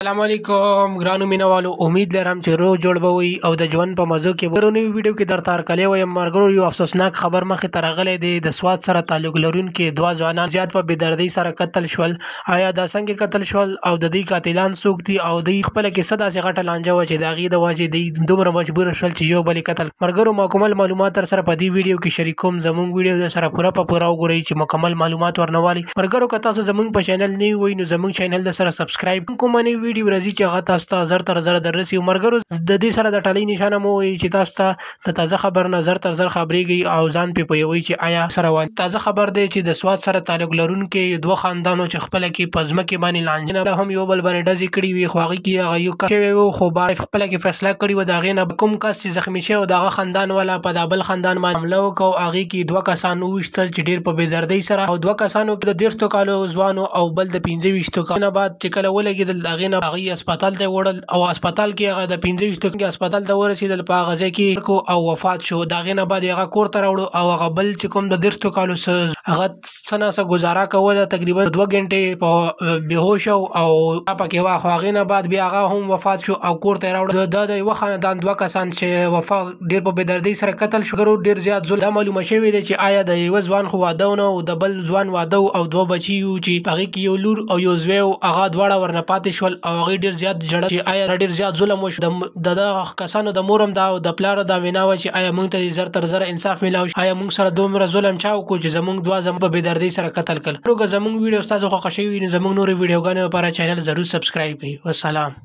السلام علیکم ګرانو مینوالو، امید لرم چې روغ جوړ به وئ او د ژوند په مزو کې به. نوې ویډیو کې درته هرکلی وایم. ملګرو، یو افسوسناک خبر مخې ته راغلی دی. د سوات سره تعلق لرونکي دوه ځوانان زیات په بېدردۍ سره قتل شول. آیا دا څنګه قتل شول او د دوی قاتلان څوک دي او دوی خپله کې څه داسې غټه لانجه وه چې د هغې د وجې دوی دومره مجبور شول چې یو بل یې قتل؟ ملګرو، مکمل معلومات در سره په دې ویډیو کې شریکوم. زموږ ویډیو در سره پوره په پوره وګورئ چې مکمل معلومات ورنه والي. ملګرو، که تاسو زموږ په چینل نوي وئ نو زموږ چینل در سره سبسکرایب کوم، نوې ویډیو راځي چې هغه تاسو ته زر تر زره دررسي. ملګرو، د دې سره د ټالۍ نشانه مو وایي چې تاسو ته د تازه خبر نه زر تر زر خبرېږي او ځان پې پوهوئ چې آیا سره روان. تازه خبر دی چې د سوات سره تعلق لرونکي دوه خاندانو چې خپله کې په ځمکې باندې لانجه هم یو بل باندې ډزې کړې وي، خو هغې کې هغه یو کس شوی و، خو بار خپله کې فیصله کړې وه. د هغې نه کوم کس چې زخمي شوی و، د هغه خاندان والا په دا بل خاندان باندې حمله وکړه او هغې کې دوه کسان وویشتل چې ډېر په بېدردۍ سره، او دوه کسانو کې د 30 کالو ځوانو او بل د 25 کالو نه بعد چې کله ولګېدل، د هغې نه هغوی هسپتال ته وړل او هسپتال کې هغه د 25 کې هسپتال ته ورسېدل، په هغه ځای کې او وفات شو. د هغې نه بعد یې هغه کور ته راوړو او هغه بل چې کوم د 30 کالو هغه څه نا څه ګزاره کوله، تقریبا 2 ګنټې په بېهوشه او پکې وه، خو هغې نه بعد بیا هغه هم وفات شو او کور ته یې راوړل. د یوه خاندان دوه کسان چې وفا ډېر په بېدردۍ سره قتل شو. ډېر زیات ظلم. دا معلومه شوې ده چې آیا د یوه ځوان خو واده نه و، د بل ځوان واده او دوه بچي وو چې هغې کې یو لور او یو زوی و، هغه دواړه ورنه پاتې شول او هغې ډېر زیات ژړل چې آیا ډېر زیات ظلم وشو. د دغه کسانو د مور هم دا او د پلار دا وینا وه چې آیا موږ ته دې زر تر زره انصاف میلاو شي، آیا موږ سره دومره ظلم چا وکړو چې زموږ دوه زموږ په بېدردۍ سره قتل کړل. که زموږ ویډیو ستاسو خوښه شوې وي نو زموږ نورې ویډیوګانو لپاره چینل ضرور سبسکرایب کړئ. والسلام.